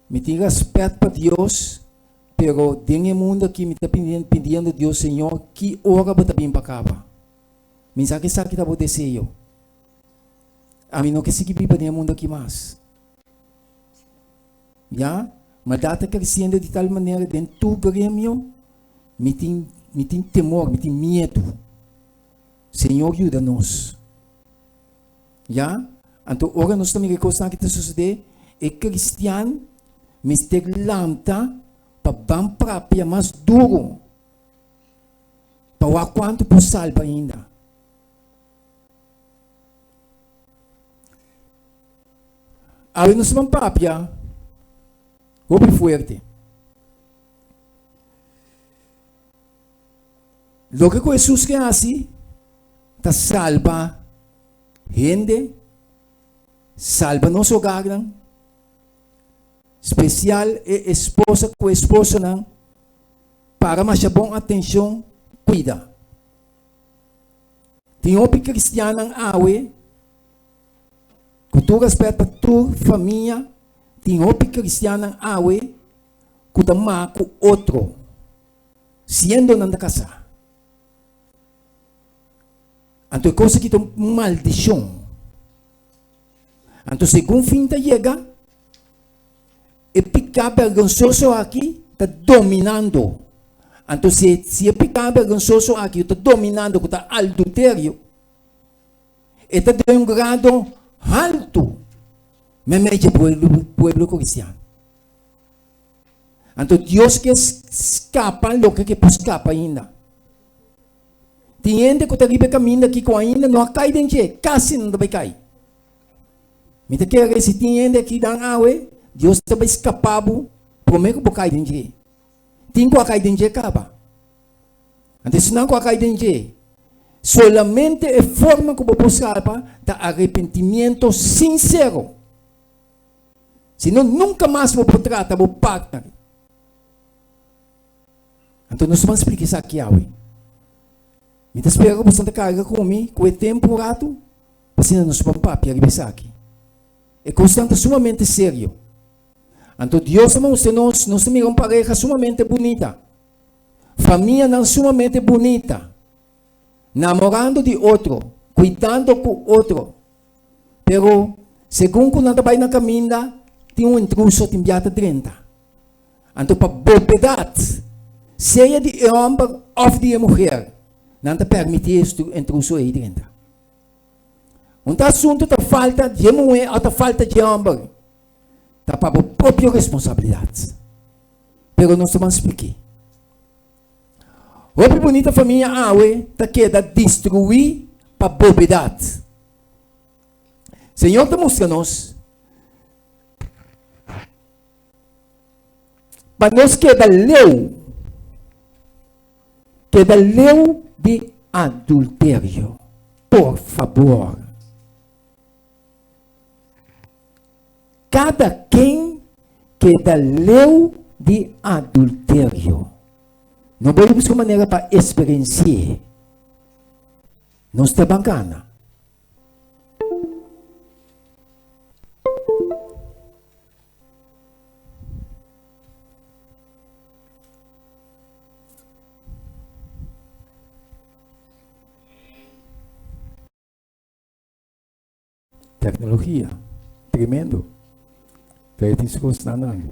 Mi tin rèspèt pa Dios, pero den e mundu aki mi ta pidiendo Dios, Señor, ki ora bo ta bin pa kaba? Mi sa ku esaki ta bo deseo. Ami no ke sigui biba den e mundu aki mas. Ya, maldat ta kresiendo di tal manera den tur gremio, mi tin mi tin temor, mi tin miedu. Señor yuda nos. Ya, anto ora nos ta mira e kosnan aki ta sosodé, e kristian mester lanta pa ban prapia mas duru pa wak kuantu por salba ainda. Awe nos ban papia hopi fuerte. Loke ku Hesus ke hasi ta salba hende, salba nos hogarnan, spesial e esposa ku esposonan, para masha bon atenshon, kuida. Tin hopi kristiannan awe, ku tur rèspèt pa tur famia, tin hopi kristiannan awe ku ta mak ku otro, siendo nan ta kasá. Anto e kos aki ta un maldishon. Anto segun fin ta yega, e piká bergonsoso aki ta dominando. Anto si si e piká bergonsoso aki ta dominando ku ta alduterio, e ta den un grado haltu meimei dje pueblo pueblo kristian. Anto Dios ke skapa loke ke por skapa ainda. Tin hende ku ta riba e kaminda aki ku ainda no a kai den dje, kasi nan ta bai kai. Mi ta kere si tin hende aki dan awe, Dios ta bai skapa bo prome ku bo kai den dje. Tin ku a kai den dje kaba. Anto esnan ku a kai den dje, solamente e forma ku bo por salba ta arepentimiento sinsero. Si no, nunka mas bo por trata bo partner. Anto nos ban splika esaki awe. Mi ta spera ku boso ta karga ku mi ku e tempu un ratu, pa asina nos ban papia riba esaki. E kosnan ta sumamente serio. Anto Dios a mustra nos, nos ta mira un pareha sumamente bunita, famianan sumamente bunita, namorando di otro, kuidando ku otro. Pero segun ku nan ta bai na kaminda, tin un intruso tin bia ta drenta. Anto pa bobedat, sea di e hòmber òf di e muher, nan ta pèrmití e intruso ei drenta. Un ta asuntu ta falta dje muhé òf ta falta dje hòmber, ta pa bo propio responsabilidat. Pero nos ta ban splik'é. Hopi bunita famia awe ta keda destruí pa bobedat. Señor ta mustra nos pa nos keda leu, keda leu di adulterio. Por fabor. Kada ken keda leu di adulterio. No bai buska manera pa esperensi'é. Nos ta ban gana. Tecnologia, tremendo. Pero tin su cosnan nan.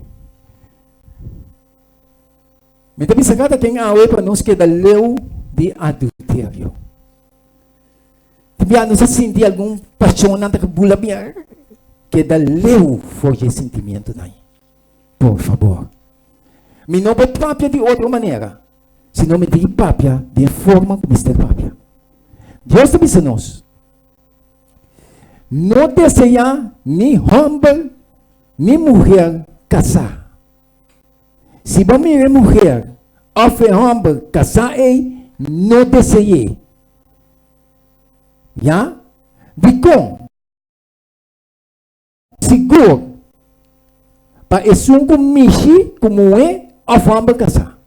Mi ta bisa cada ken awe pa nos keda leu di adulterio. Tin bia nos a sinti algun pasionnan ta bula bia. Keda leu for di e sentimientonan. Por fabor. Mi no por papia di otro manera, sino mi tin ki papia den e forma ku mester papia. Dios ta bisa nos, No deseá ni hòmber ni muher kasá. Si bo mira e muher òf e hòmber kasá ei, no dese'é. Ya? Dikon? Sigur, pa esun ku mishi ku muhé òf hòmber kasá.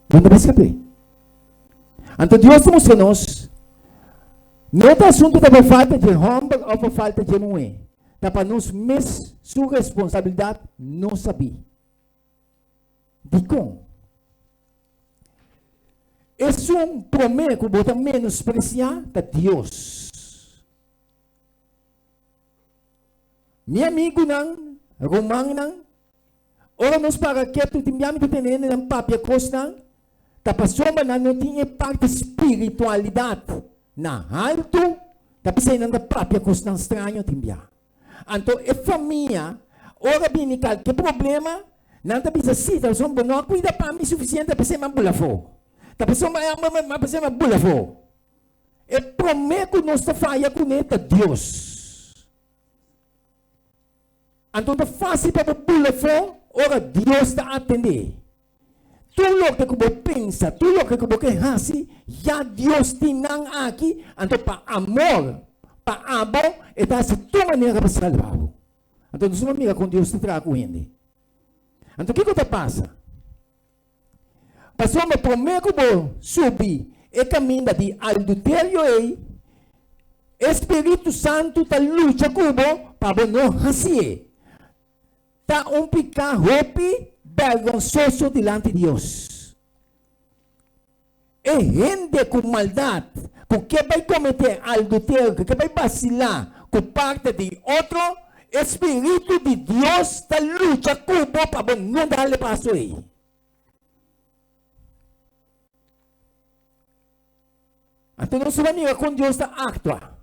Bo no ta skap'é. Anto Dios ta mustra nos, no ta asuntu ta por falta dje hòmber òf por falta dje muhé. Ta pa nos mes su responsabilidat no sabí. Dikon? Esun promé ku bo ta menospresiá ta Dios. Mi amigunan, rumannan, ora nos para ketu tin bia mi ta tene hendenan papia kosnan, ta pasobra nan no tin e parti spiritualidat na haltu, ta p'esei nan ta papia kosnan straño tin bia. Anto e famia, ora bini kalke problema, nan ta bisa, Sí, ta pasobra bo no a kuida pa mi sufisiente, ta p'esei mi a bula afó. Ta pasobra mi a bula afó. E promé ku nos ta faya kuné ta Dios. Anto ta fásil pa bo bula afó ora Dios ta atendé. Tur loke ku bo pensa, tur loke ku bo ke hasi, ya Dios tin nan aki, anto pa amor pa abo e ta hasi tur manera pa salba bo. Anto nos no mira kon Dios ta traha ku hende. Anto kiko ta pasa? Pasobra promé ku bo subi e kaminda di alduterio ei, e Spiritu Santu ta lucha ku bo pa bo no hasié. Ta un piká hopi bèrgonsoso dilanti Dios. E hende ku maldat, ku ke bai kometé alduterio, ku ke bai basilá ku parte di otro, e spiritu di Dios ta lucha ku bo pa bo no dal e paso ei. Anto nos ta mira kon Dios ta aktua.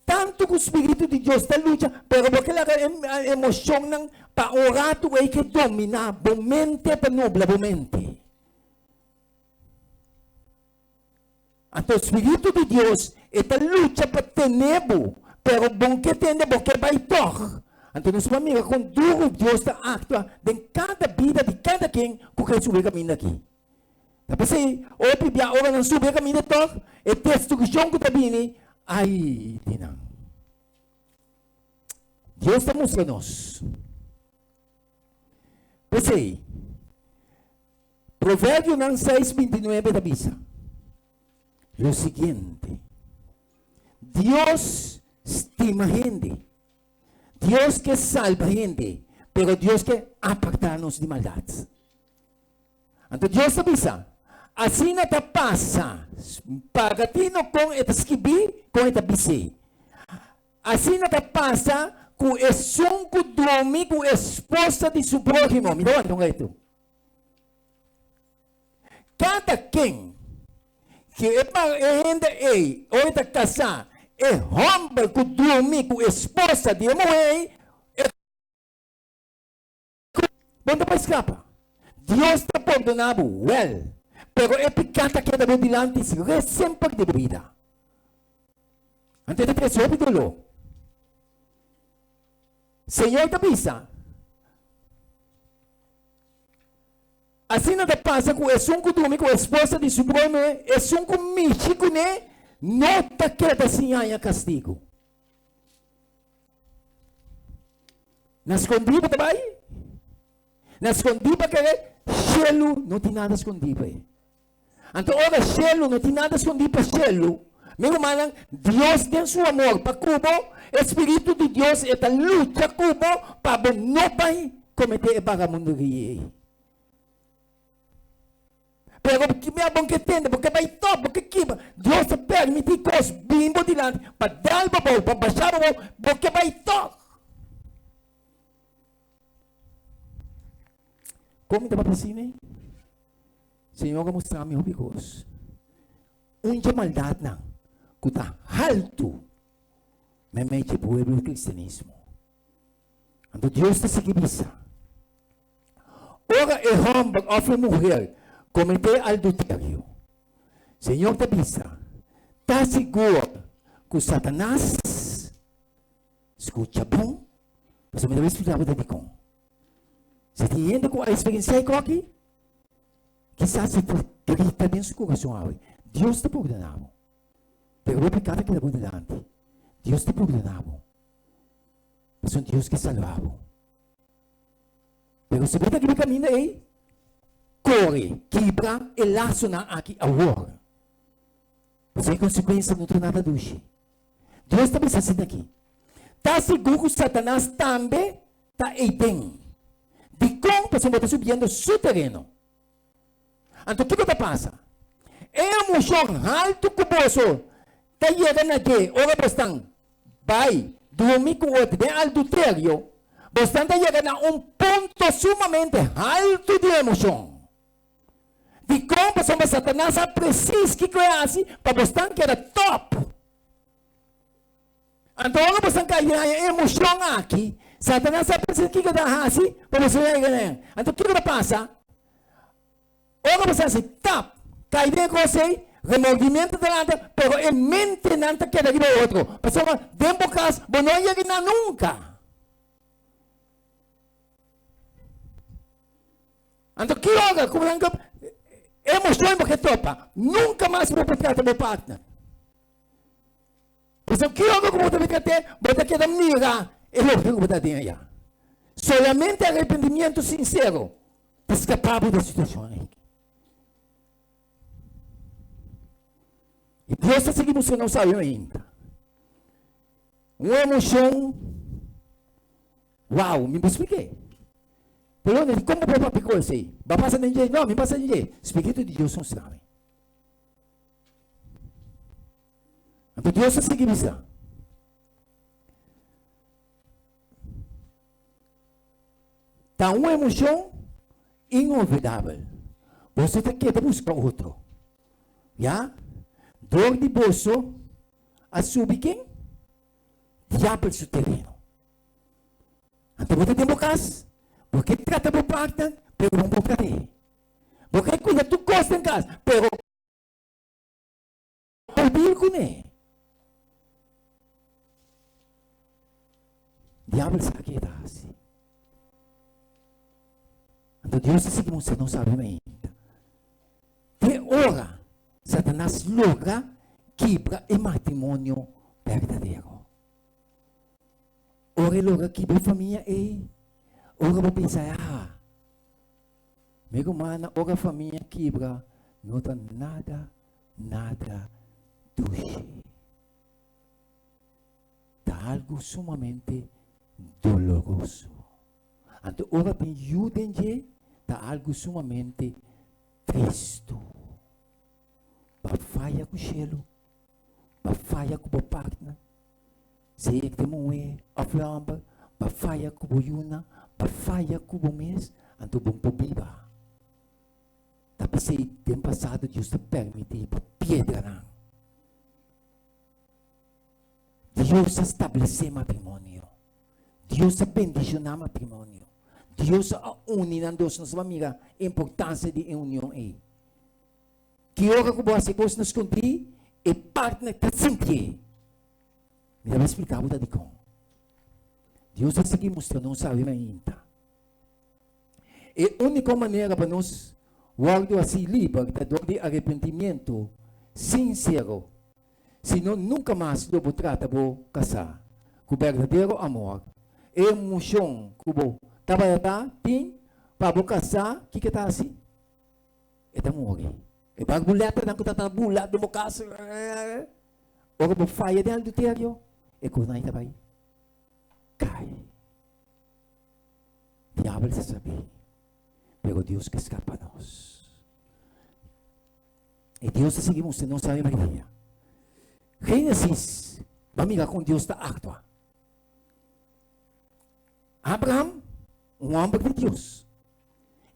Tantu ku spiritu di Dios ta lucha, pero bo ke laga e emoshonnan pa un ratu ei ke dominá bo mente, ta nubla bo mente. Anto spiritu di Dios e ta lucha pa tene bo, pero bon ke tende bo ke bai tòg. Anto nos por mira kon duru Dios ta aktua den kada bida di kada ken ku ke subi e kaminda aki. Ta p'esei, hopi bia ora nan subi e kaminda tòg, e destrukshon ku ta bini, ai di nan! Dios ta mustra nos. P'esei, Proverbionan seis bintinuebe ta bisa lo siguiente, Dios stima hende, Dios ke salba hende, pero Dios ke apartá nos di maldat. Anto Dios ta bisa, Asina ta pasa, paga tino kon e ta skibí, kon e ta bis'é. Asina ta pasa ku esun ku drumi ku esposa di su próhimo. Mi ta wanta un retu. Kada ken ku e e hende ei, ora e ta kasá, e hòmber ku drumi ku esposa di e muhé ei, e Bo no por skapa. Dios ta pordoná bo, wèl, pero e piká ta keda bo dilanti res semper di bo bida. Anto e ta trese hopi doló. Señor ta bisa, Asina ta pasa ku esun ku drumi ku esposa di su brome, esun ku mishi kuné no ta keda sin haña kastigu. Na skondí bo ta bai? Na skondí pa kere? Shelu no tin nada skondí pa e. Anto ora shelu no tin nada skondí pa shelu, mi rumannan, Dios den su amor pa ku bo, e Spiritu di Dios e ta lucha ku bo pa bo no bai kometé e bagamunderia ei. Pero ki mea bon ke tende, bo ke bai top, bo ke kibra. Dios ta permiti kos bin bo dilanti pa dal bo bou, pa basha bo bou, bo ke bai top. Kon mi ta papia asina? Señor a mustra mi hopi kos. Un dje maldadnan ku ta haltu meimei dje pueblo di kristianismo. Anto Dios ta sigui bisa. Ora e hòmber òf e muher kometé alduterio, Señor ta bisa, Ta sigur ku Satanas skucha bon, pasobra mi ta bai splika bo ta dikon. Si tin hende ku a eksperensiá e koki, kisas e ta grita den su kurason awe, Dios ta pordoná bo, pero bo piká ta keda bo dilanti. Dios ta pordoná bo, pasobra Dios ke salba bo. Pero si bo ta riba e kaminda ei, kore, kibra e lasonan aki awor. Pasobra e konsekuensia no ta nada dushi. Dios ta bisa asina aki. Ta sigur ku Satanas tambe ta eiden. Dikon? Pasobra bo ta subiendo su tereno. Anto kiko ta pasa? E emoshon haltu ku boso ta yega na dje ora bosnan bai drumi ku otro den alduterio, bosnan ta yega na un punto sumamente haltu di emoshon. Dikon? Pasobra Satanas sa presis kiko e hasi pa bosnan keda tòp. Anto ora boso a haña e emoshon aki, Satanas sa presis kiko ta hasi pa boso yega na. Anto kiko ta pasa? Ora boso hasi tap, kai den e kos ei, remordimiento ta lanta, pero e mentenan ta keda riba otro. Pasobra den bo kas bo no a yega na nunka. Anto ki ora ku nan e emoshon bo ke topa, nunka mas bo por trata bo partner. Pasobra ki ora ku bo ta bika te, bo ta keda mira e loke ku bo ta den aya. Solamente arepentimiento sinsero ta skapa bo di e situashon aki. I Dios ta sigui buska nos awe ainda. Un emoshon, wow, mi por splik'é. Pero kon bo por papia ku esei? Bo a pasa den dje? No, mi pasa den dje. Spiritu di Dios mustra mi. Anto Dios a sigui bisa, Ta un emocion inolvidabel. Boso ta keda busca otro. Ya? Dor di boso a subi ken? Diabel su tereno. Anto bo ta den bo cas, bo ke trata bo partner, pero bo no por trat'é. Bo ke cuida tur cos den cas, pero. Por deal kuné. Diabel sa ke e ta hasi. Anto Dios ta sigui mustra nos sabi mainta. Te ora Satanas logra kibra e matrimonio berdadero. Ora e logra kibra e famia ei, ora bo pensa, ah, mi rumannan, ora famia kibra, no ta nada Nada dushi. Ta algu sumamente doloroso. Anto ora tin yu den dje, ta algu sumamente tristu. Bo a faya ku shelu, bo a faya ku bo partner, sea ku ta muhé òf e hòmber, bo a faya ku bo yunan, bo a faya ku bo mes, anto bo no por biba. Ta p'esei den pasado Dios ta permití pa piedranan. Dios a stablesé matrimonio. Dios a bendishoná matrimonio. Dios a uni nan dos. Nos a mira e importansia di e union ei. Ki ora ku bo hasi kos na skondí, e partner ta sintié. Mi ta bai splika bo ta dikon. Dios a sigui mustra nos awe mainta. E úniko manera pa nos wòrdu hasi liber ta dor di arepentimiento sinsero. Si no, nunka mas lo bo trata bo kasá ku berdadero amor. E emoshon ku bo tabata tin pa bo kasá, kiko e ta hasi? E ta muri. E barbuleternan ku tabata bula den bo kas, ora bo faya den adulterio, e kosnan ei ta bai kai. Diabel sa sabí, pero Dios ke skapa nos. I Dios ta sigui mustra nos Ave Maria. Génesis, ba mira kon Dios ta aktua. Abraham, un hòmber di Dios,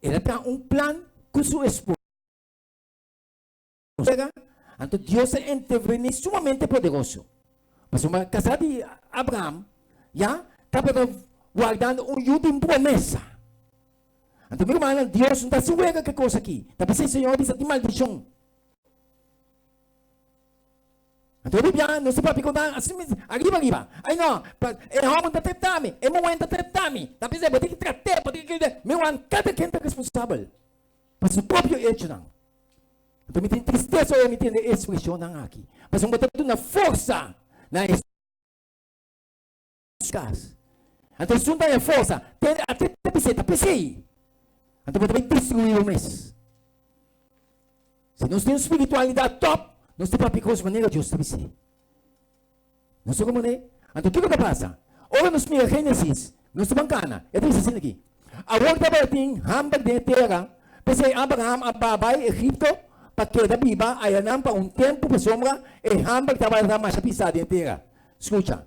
el a traha un plan ku su esposa. Anto Dios a intervení sumamente poderoso. Pasobra kasá di Abraham ya tabata wardando un yu di promesa. Anto mi rumannan, Dios no ta hasi wega ku e kos aki. Ta p'esei Señor a bisa tin maldishon. Anto hopi bia nos ta papia ku nan asi mes ariba ariba. Ai no, e hòmber ta trata mi, e muhé ta trata mi. Ta p'esei bo tin ki trat'é, bo tin ki. Mi ruman, kada ken ta responsabel pa su propio echonan. Anto mi tin tristesa ora mi tende e ekspreshonnan aki, pasobra bo ta duna forsa na e kas. Anto esun ta haña forsa, tende a te ta bis'é, ta p'esei. Anto bo ta bai destruí bo mes. Si nos tin un spiritualidat tòp, nos ta papia kos manera Dios ta bis'é. Nos ta komprendé? Anto kiko ta pasa? Ora nos mira Génesis, nos ta ban kana. E ta bisa asina aki, Awor tabatin hamber den e tera, p'esei Abraham a ba bai Egipto pa keda biba ayanan pa un tempu pasobra e hamber tabata masha pisá den e tera. Skucha.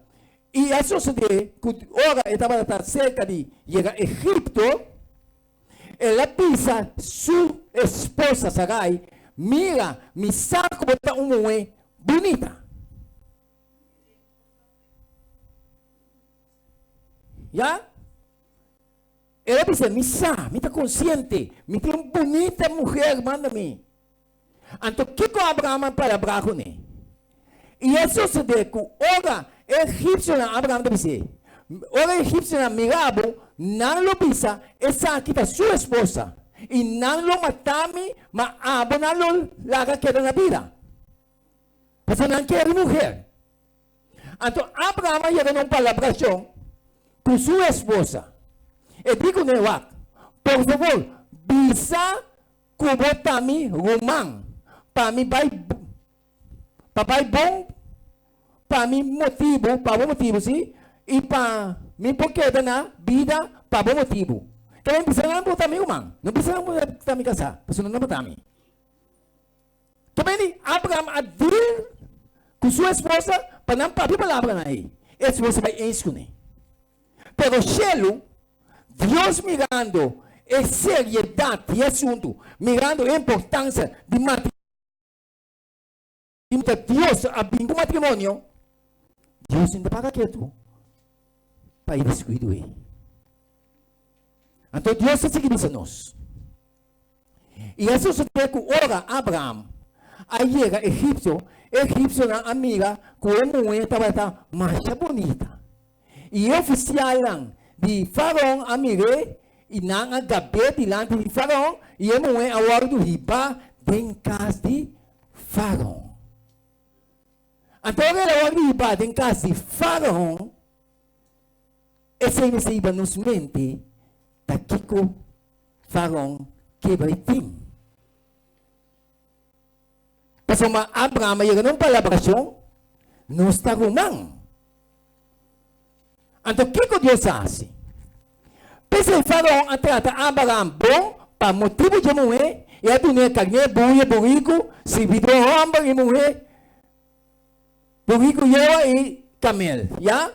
I a sosodé ku ora e tabata ta serka di yega Egipto, el a bisa su esposa Sarai, Mira, mi sa ku bo ta un muhé bunita. Ya? El a bisa, Mi sa, mi ta konsiente, mi tin un bunita muher banda mi. Anto kiko Abraham a palabrá kuné? I a sosodé ku ora e egipsionan, Abraham ta bis'é, ora e egipsionan mira bo, nan lo bisa, Esaki ta su esposa, i nan lo mata mi, ma abo nan lo laga keda na bida. Pasobra nan kere muher. Anto Abraham a yega na un palabrashon ku su esposa. E di kuné, Wak, por fabor, bisa ku bo ta mi ruman, pa mi bai, pa bai bon pa mi motibu, pa bo motibu, sí, i pa mi por keda na bida pa bo motibu. Kende bisa nan bo ta mi ruman, no bisa nan bo ta mi kasá, pasobra nan no ta mi. Tabeni Abraham a deal ku su esposa pa nan papia palabranan ei. E esposa bai eens kuné. Pero shelu, Dios mirando e seriedat di e asuntu, mirando e importansia di matrimonio, ta Dios a bin ku matrimonio, Dios no ta para ketu pa e deskuido ei. Anto Dios ta sigui bisa nos. I a sosodé ku ora Abraham a yega Egipto, e egipsionan a mira ku e muhé tabata masha bunita. I e ofisialnan di Faraon a mir'é, i nan a gab'é dilanti di Faraon, i e muhé a wòrdu hibá den kas di Faraon. Anto ora el a wòrdu hibá den kas di Faraon, esei mester hiba nos mente ta kiko Faraon ke bai tin. Pasobra Abraham a yega na un palabrashon, Nos ta ruman. Anto kiko Dios a hasi? P'esei Faraon a trata Abraham bon pa motibu dje muhé i a dun'é karné, buya, buriku, sirbidó hòmber i muhé, buriku yewa i kamel. Ya?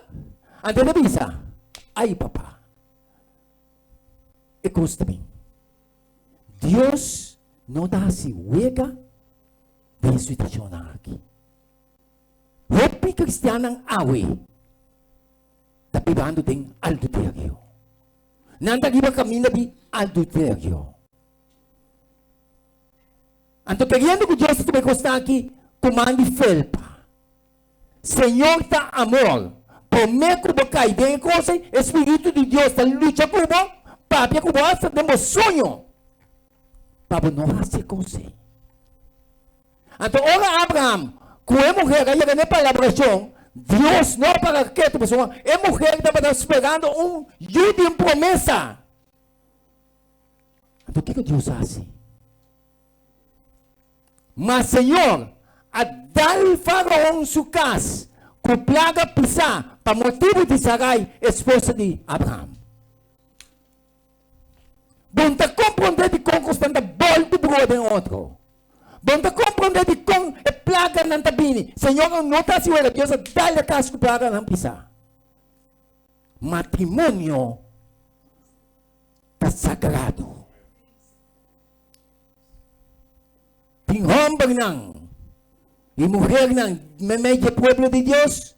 Anto el a bisa, Ai, papa! E kos ta bin. Dios no ta hasi wega den e situashonnan aki. Hopi kristiannan awe ta bibando den adulterio. Nan ta riba kaminda di adulterio. Anto keriendo ku Dios ta tuma e kosnan aki ku man di felpa. Señor ta amor. Promé ku bo kai den e kos ei, e Spiritu di Dios ta lucha ku bo, papia ku bo asta den bo soño, pa bo no hasi e kos ei. Anto ora Abraham ku e muher a yega na e palabrashon, Dios no a para ketu, pasobra e muher tabata sperando un yu di un promesa. Anto kiko Dios a hasi? Ma Señor a dal Faraon su kas ku plaga pisá pa motibu di Sarai, esposa di Abraham. Bo no ta komprondé dikon kosnan ta bòltu brua den otro. Bo no ta komprondé dikon e plaganan ta bini. Señor no ta hasi wega, Dios a dal e kas ku plaganan pisá. Matrimonio ta sagrado. Tin hombernan i muhernan meimei dje pueblo di Dios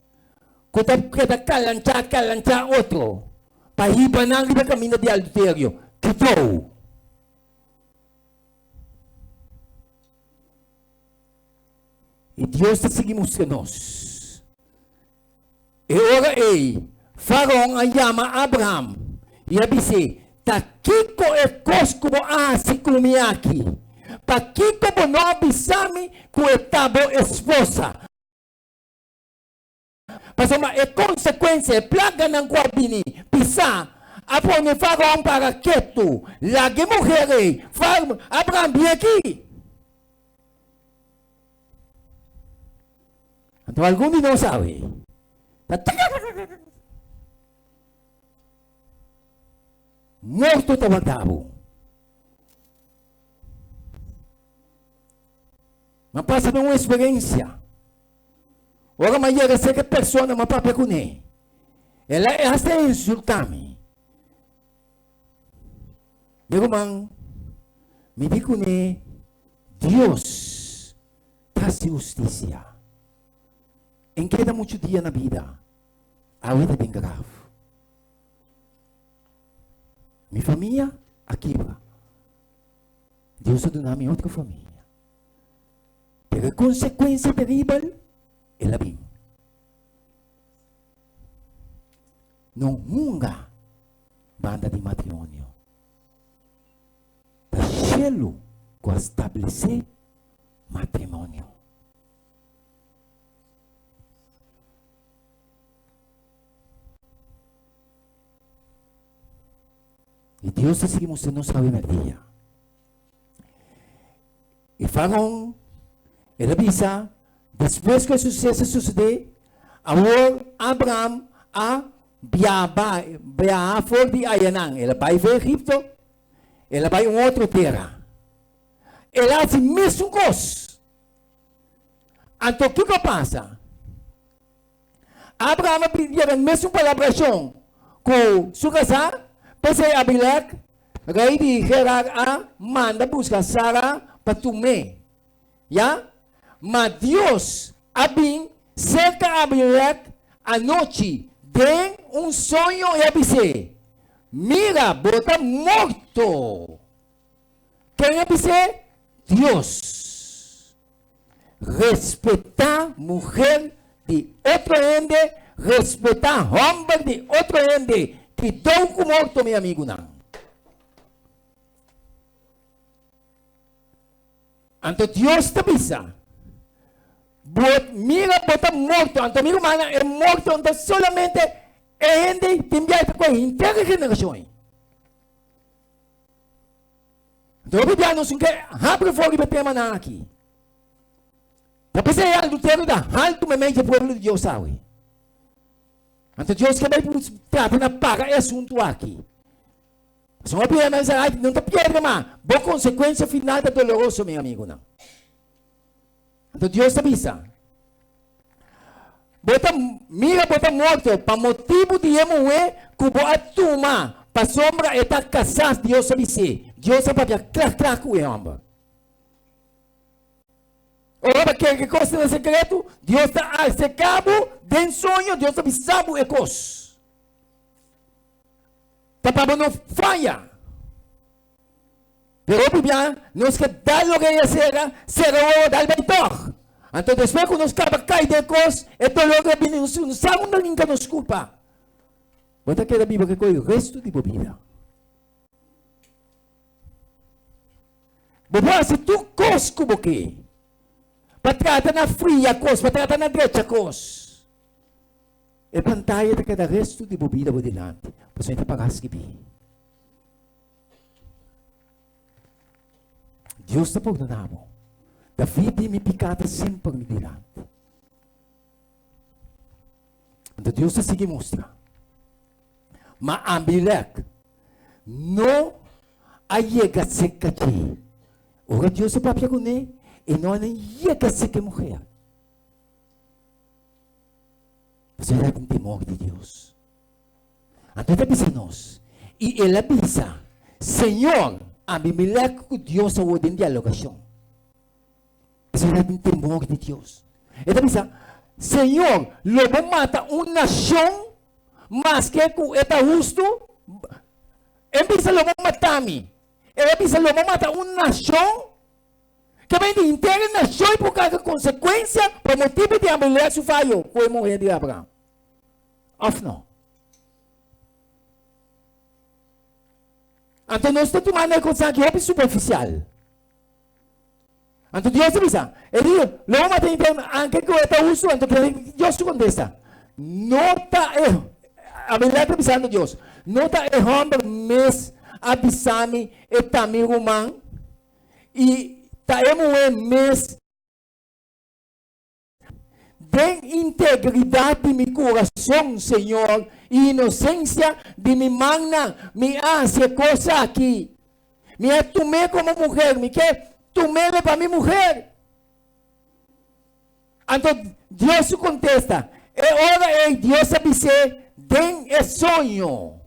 ku ta keda kalanchá kalanchá otro pa hiba nan riba kaminda di adulterio. Kidou! I Dios ta sigui mustra nos. E ora ei, Faraon a yama Abraham i a bis'é, Ta kiko e kos ku bo a hasi ku mi aki? Pakiko bo no a bisa mi ku e ta bo esposa? Pasobra e konsekuensia, e plaganan ku a bini pisá, a pone Faraon para ketu. Laga e muher ei. Abraham, bin aki! Anto algun di nos awe ta. Morto ta warda bo. M'a pasa den un eksperensia. Ora m'a yega serka e persona, m'a papia kuné. El a hasta insultá mi. Mi ruman, mi di kuné, Dios ta hasi hustisia. En keda muchu dia na bida, awe ta den graf. Mi famia a kibra. Dios a duna mi otro famia. Pero e konsekuensia teribel, el a bin. No hunga banda di matrimonio. Ta shelu ku a stablesé matrimonio. I Dios ta sigui mustra nos awe merdia. I Faraon, el a bisa, despues ku e suseso a susedé, awor Abraham a biaba, biaha for di ayanan. El a bai for Egipto, el a bai un otro tera. El a hasi mesun kos. Anto kiko a pasa? Abraham a yega e mesun palabrashon ku su kasá, p'esei Abimelek, rei di Gerar, a manda buska Sara pa tum'é. Ya, ma Dios a bin serka Abimelek anochi den un soño i a bis'é, Mira, bo ta morto! Ken a bis'é? Dios. Respetá muher di otro hende, respetá hòmber di otro hende. Kidou ku morto, mi amigunan. Anto Dios ta bisa, Bo mira bo ta morto. Anto mi rumannan, e morto no ta solamente e hende, tin biaha ta ku e henter e generashon ei. Anto hopi bia nos tin ke habri for riba e temanan aki. Ta p'esei e adulterio ta haltu meimei dje pueblo di Dios awe. Anto Dios ke bai trata na paga e asuntu aki. Pasobra hopi hende a bisa, Ai, no ta pierde ma bo konsekuensia final ta doloroso, mi amigunan. Anto Dios ta bisa, Bo ta mira bo ta morto pa motibu di e muhé ku bo a tuma, pasobra e ta kasá. Dios a bis'é. Dios a papia kla kla ku e hòmber. Ora bo kere ke kos ta na sekretu, Dios ta aserká bo den soño, Dios ta bisa bo e kos. Ta pa bo no faya. Pero hopi bia nos ke dal loke e sera, sera wowo dal bai tog. Anto despues ku nos kaba kai den kos, e dolor ke bini nos no sa unda ninka nos kulpa. Bo ta keda biba ke koi restu di bo bida. Bo por hasi tur kos ku bo ke pa trata na fria kos, pa trata na drecha kos. E pantaya ta keda restu di bo bida bo dilanti, pasobra e ta paga skibí. Dios ta pordona bo. David di mi piká ta semper mi dilanti. Anto Dios ta sigui mustra. Ma Abimelek no a yega serka dje. Ora Dios a papia kuné, e no a yega serka e muher. Pasobra el a tin temor di Dios. Anto e ta bisa nos, I el a bisa, Señor, Abimelek ku Dios awor den dialogashon. Pasobra el tin temor di Dios. E ta bisa, Señor, lo bo mata un nashon maske ku e ta hustu? E bisa, Lo bo mata mi. El a bisa, Lo bo mata un nashon? Ke bende henter e nashon i por karga konsekuensia pa motibu di Abimelek su fayo ku e muher di Abraham. Of no? Anto nos ta tumando e kos aki hopi superfisial. Anto Dios ta bisa, e di, lo bo mata henter anke ku e ta hustu, anto kere Dios su kontesta, no ta e, Abimelek ta bisando Dios, no ta e hòmber mes a bisa mi e ta mi ruman, i ta e muhé mes Den integridat di mi kurason, Señor, i inosensia di mi mannan mi a hasi e kos aki. Mi a tum'é komo muher, mi ke tum'é pa mi muher. Anto Dios su kontesta, E ora ei Dios a bis'é den e soño.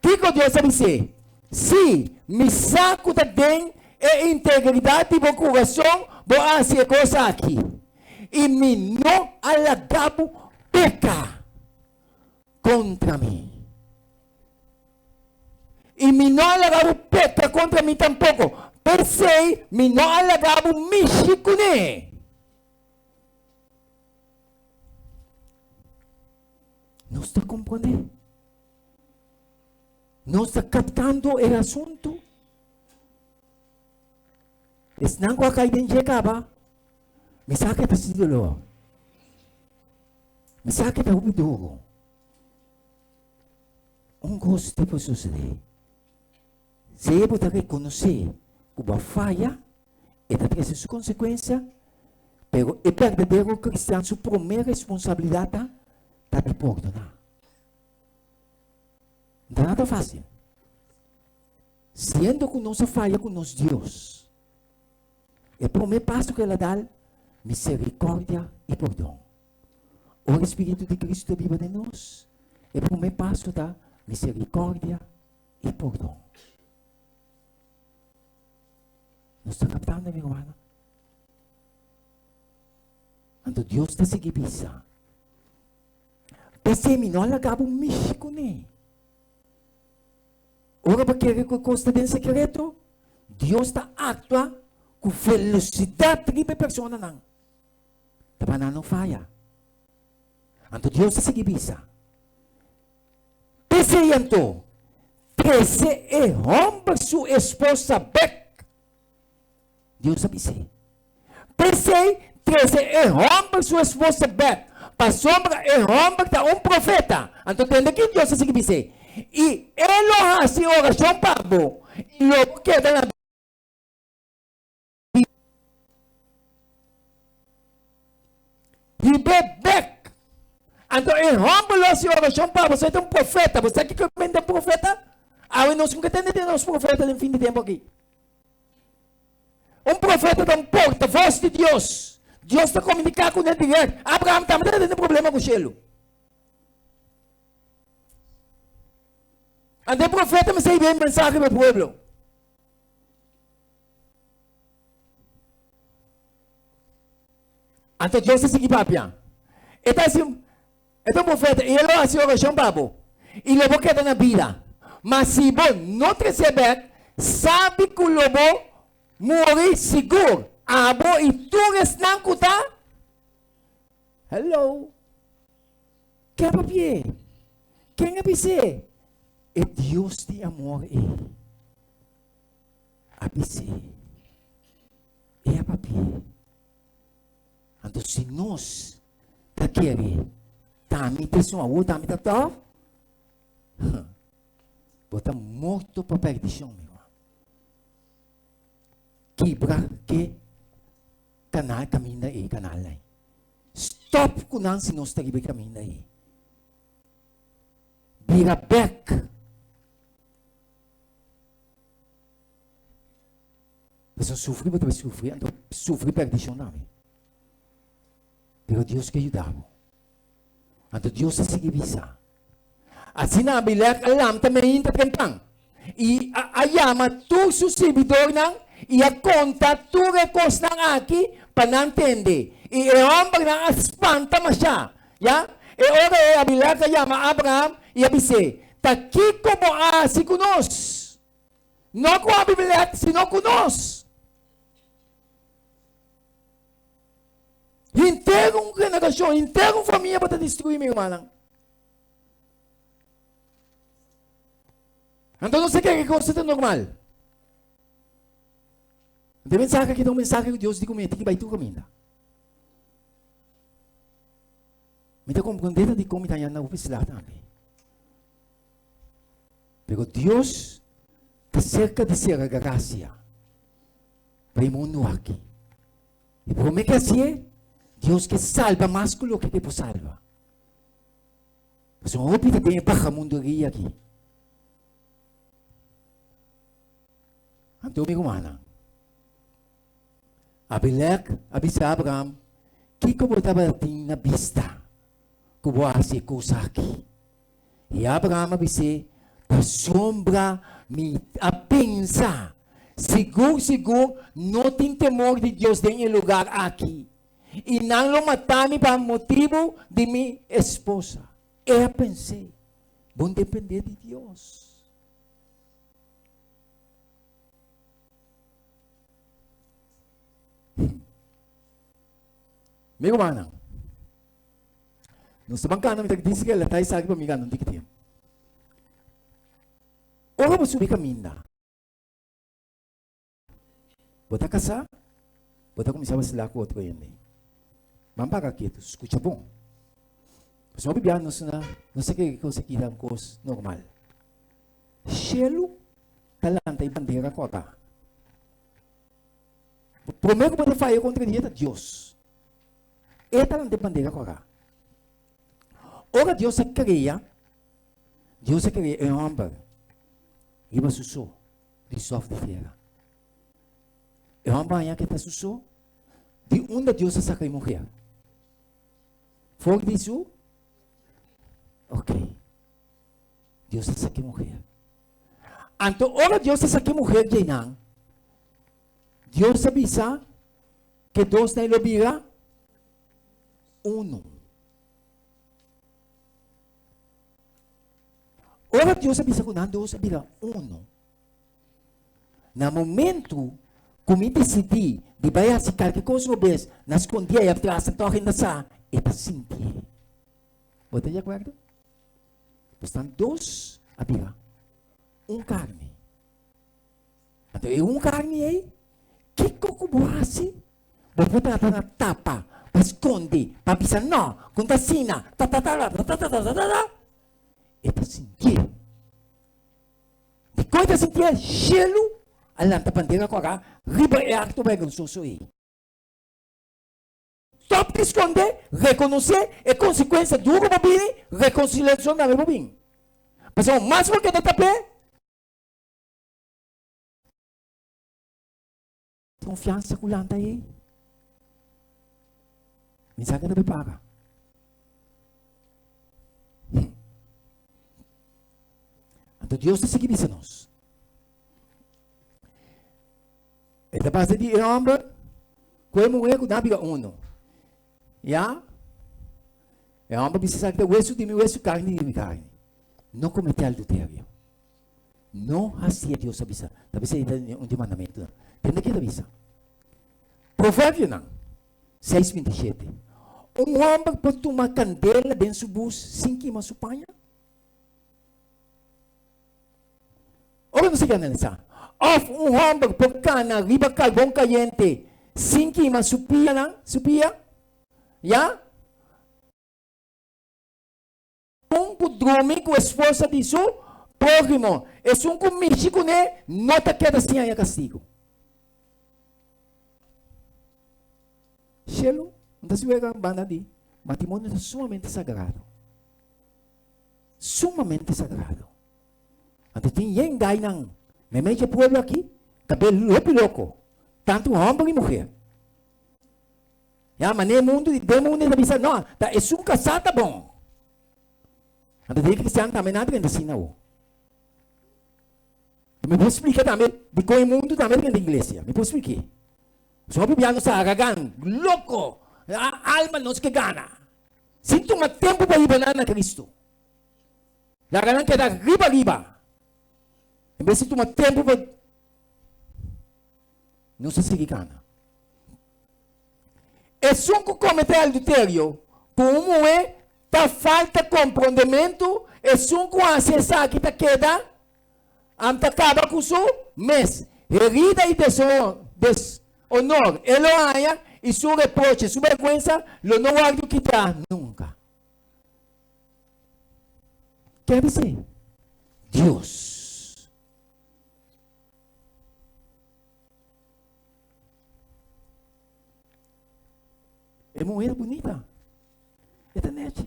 Kiko Dios a bis'é? Sí, mi sa ku ta den e integridat di bo kurason bo a hasi e kos aki, i mi no a laga bo peka kontra mi. I mi no a laga bo peka kontra mi tampoko, p'esei mi no a laga bo mishi kuné. Nos ta komprondé? Nos ta kaptando e asuntu? Esnan ku a kai den dje kaba, mi sa ke ta sinti dolor. Mi sa ke ta hopi duru. Un kos te por sucedé. Si bo ta rekonosé ku bo a faya, e ta trese su konsekuensia, pero e berdadero kristian su promé responsabilidat ta ta di pordoná. No ta nada fásil. Siendo ku nos a faya ku nos Dios, e promé paso ku el a dal, miserikòrdia i pordon. Ora e Spiritu di Cristo biba den nos, e promé paso ta misericordia i pordon. Nos ta captando, mi hermano? Anto Dios ta sigui bisa, P'esei mi no a laga bo mishi kuné. Ora bo kere ku e kos ta den sekreto, Dios ta aktua ku velosidat riba e personanan. Ta pa nan no faya. Anto Dios a sigui bisa, P'esei anto, trese e hòmber su esposa bèk. Dios a bis'é, P'esei, trese e hòmber su esposa bèk, pasobra e hòmber ta un profeta. Anto tende ki Dios a sigui bis'é, I e lo hasi orashon pa bo, i lo bo keda na. Hib'é bèk. Anto e hòmber lo hasi orashon pa bo. Bo ta un profeta. Bo sa kiko mende un profeta? Awe nos nunka tende di nos profeta den fin di tempu aki. Un profeta ta un portavos di Dios. Dios ta komuniká kuné dirèkt. Abraham tambe tabata tene problema ku shelu. Anto e profeta mester hib'é e mensahe pa e pueblo. Anto Dios a sigui papia. E ta hasi, e ta un profeta i e lo hasi orashon pa bo, i lo bo keda na bida. Ma si bo no tres'é bèk, sabi ku lo bo muri sigur, abo i tur esnan ku ta. Hello! Ken a papi'é? Ken a bis'é? E Dios di amor ei. A bis'é, E a papi'é. Anto si nos ta kere ta mi ta esun awor ta mi ta tòf, bo ta morto pa perdishon, mi ruman. Kibra ke kanal kaminda ei, kanal ei. Stòp ku nan si nos ta riba e kaminda ei. Bira bèk. Pasobra sufri bo ta bai sufri, anto sufri perdishon tambe. Pero Dios ke yuda bo. Anto Dios a sigui bisa. Asina Abimelek a lamta meinta trempan i a yama tur su sirbidornan i a konta tur e kosnan aki pa nan tende. I e hòmbernan a spanta mashá. Ya, e ora ei Abimelek a yama Abraham i a bis'é, Ta kiko bo a hasi ku nos? No ku Abimelek, sino ku nos. Henter un generashon, henter un famia bo ta destruí, mi rumannan. Anto nos ta kere ku kos ta normal. Anto e mensahe aki ta un mensahe ku Dios di ku mi e tin ki bai tur kaminda. Mi ta komprondé ta dikon mi ta yanda hopi sla tambe. Pero Dios ta serka di sera grasia pa e mundu aki. I promé ke hasié, Dios ke salba mas ku loke ke por salba. Pasobra hopi ta den e bagamunderia aki. Anto mi rumannan, Abimelek a bisa Abraham, Kiko bo tabatin na bista ku bo a hasi e kos aki? I Abraham a bis'é, Pasobra mi a pensa, Sigur sigur no tin temor di Dios den e lugar aki, i nan lo mata mi pa motibu di mi esposa. E a pens'é, Bon dependé di Dios. Mi rumannan, nos ta bancando mi ta dice que la ta esaki pa mi gana un tiki tiempo. Ora bo subi caminda, bo ta casá, bo ta cuminsa vacilá cu otro hende. Ban paga ketu, scucha bon. Pasobra hopi bia nos na, nos ta kere cos aki ta un cos normal. Shelu ta lanta e bandera kòrá. Promé ku bo ta faya kontra di e ta Dios. E ta lanta e bandera kòrá. Ora Dios a krea, Dios a krea e hòmber riba su so di sòf di tera. E hòmber haña ke ta su so, di unda Dios a saka e muher? For di su? Ok. Dios a saki muher. Anto ora Dios a saki muher djeinan, Dios a bisa ke dosnan lo bira uno. Ora Dios a bisa ku nan dos a bira uno, na momento ku mi disidí di bai hasi kalke kos robes na skondí ei atras, anto hende sa, e ta sintié. Bo ta di akuerdo? Pues nan dos a bira un karni. Anto e un karni ei, kiko ku bo hasi? Bo por trata na tapa, pa skonde, pa bisa no, ku no ta asina, tatatatatatatatata. E ta sintié. Dikon e ta sintié? Shelu a lanta bandera kòrá riba e akto bergonsoso ei. Stop di skonde, rekonosé e konsekuensia duru bo bini, rekonsiliashon tambe bo bin. Pasobra mas bo keda tap'é, konfiansa ku lanta ei, mi sa ke ta prepara. Anto Dios ta sigui bisa nos. E ta pasa di e homber ku e muher ku nan bira uno. Ya? E homber bisa sa kita wesu di mi wesu, karni di mi karni. No komete adulterio. No hasi Dios a bisa. Ta bisa ta un di mandamentonan. Tende ke ta bisa. Proverbionan 6:27. Un homber por tuma kandela den su bus sin kima su paña? Ora nos sigui analisá, òf un hòmber por kana riba karbon kayente sin kima su pianan, su pia? Ya. Un ku drumi ku esposa di su próhimo, esun ku mishi kuné no ta keda sin haña kastigu. Shelu, no ta siwega banda di matrimonio ta sumamente sagrado. Sumamente sagrado. Anto tin yen gainan meimei dje pueblo aki ta be hopi loko, tantu hòmber i muher. Ya, manera e mundu di den mundu ta bisa, no, ta esun kasá ta bon. Anto den kristian tambe nan ta kende asina awo. Mi por splika tambe dikon e mundu tambe ta kende iglesia. Mi por splik'é. Pasobra hopi bia nos ta haragan, loko, alma nos ke gana. Sin tuma tempu pa hiba nan na Kristu. Laga nan keda riba riba. En bes di tuma tempu pa nos a sigui kana. Esun ku komete adulterio ku un muhé ta falta komprondementu, esun ku hasi esaki ta keda am ta kaba ku su mes. Herida i desonor e lo haña i su reproche, su bèrgwensa lo no wòrdu kitá nunka. Ke a bis'é? Dios. E muher bunita. E ta nechi.